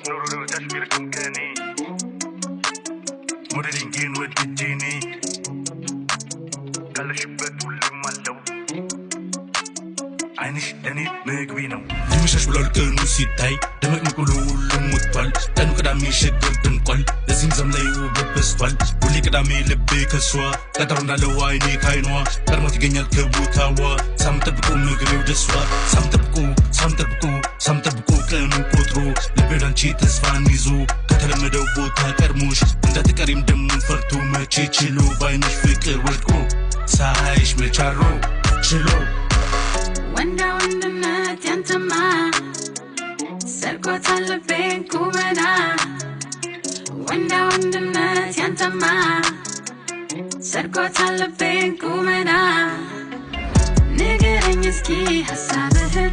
ኑሮ ደረጃሽ ቢርቅም ከኔ ሞዴሊንግን ወድጄ እኔ ካለሽበት ሁሉም አለው። አይንሽ ለኔ ምግቤ ነው። ይመሻሽ ብሏል ቀኑ ሲታይ፣ ደመቅ ብሎ ሁሉም ወጥቷል። ቀኑ ቅዳሜ፣ ሸገር ደምቋል። እዚህም ዘም ላይ ውበት በዝቷል። ሁሌ ቅዳሜ ልቤ ከሷ ቀጠሮ እንዳለው አይኔ ካይኗ ቀድሞት ይገኛል ከቦታዋ። ሳምንት ጠብቆ ምግቤው ደሷ፣ ሳምንት ጠብቆ፣ ሳምንት ጠብቆ፣ ሳምንት ጠብቆ፣ ቀኑን ቆጥሮ ልቤ ወዳንቺ ተስፋን ይዞ ከተለመደው ቦታ ቀድሞሽ እንዳትቀሪም ደሞ ፈርቶ መቼ ችሎ ባይንሽ ፍቅር ወድቆ ሳይሽ መቻሮ ችሎ። ወንዳ ወንድነት ያንተማ ሰርቆታል ልቤን ቁመና። ወንዳ ወንድነት ያንተማ ሰርቆታል ልቤን ቁመና። ንገረኝ እስኪ ሀሳብህን።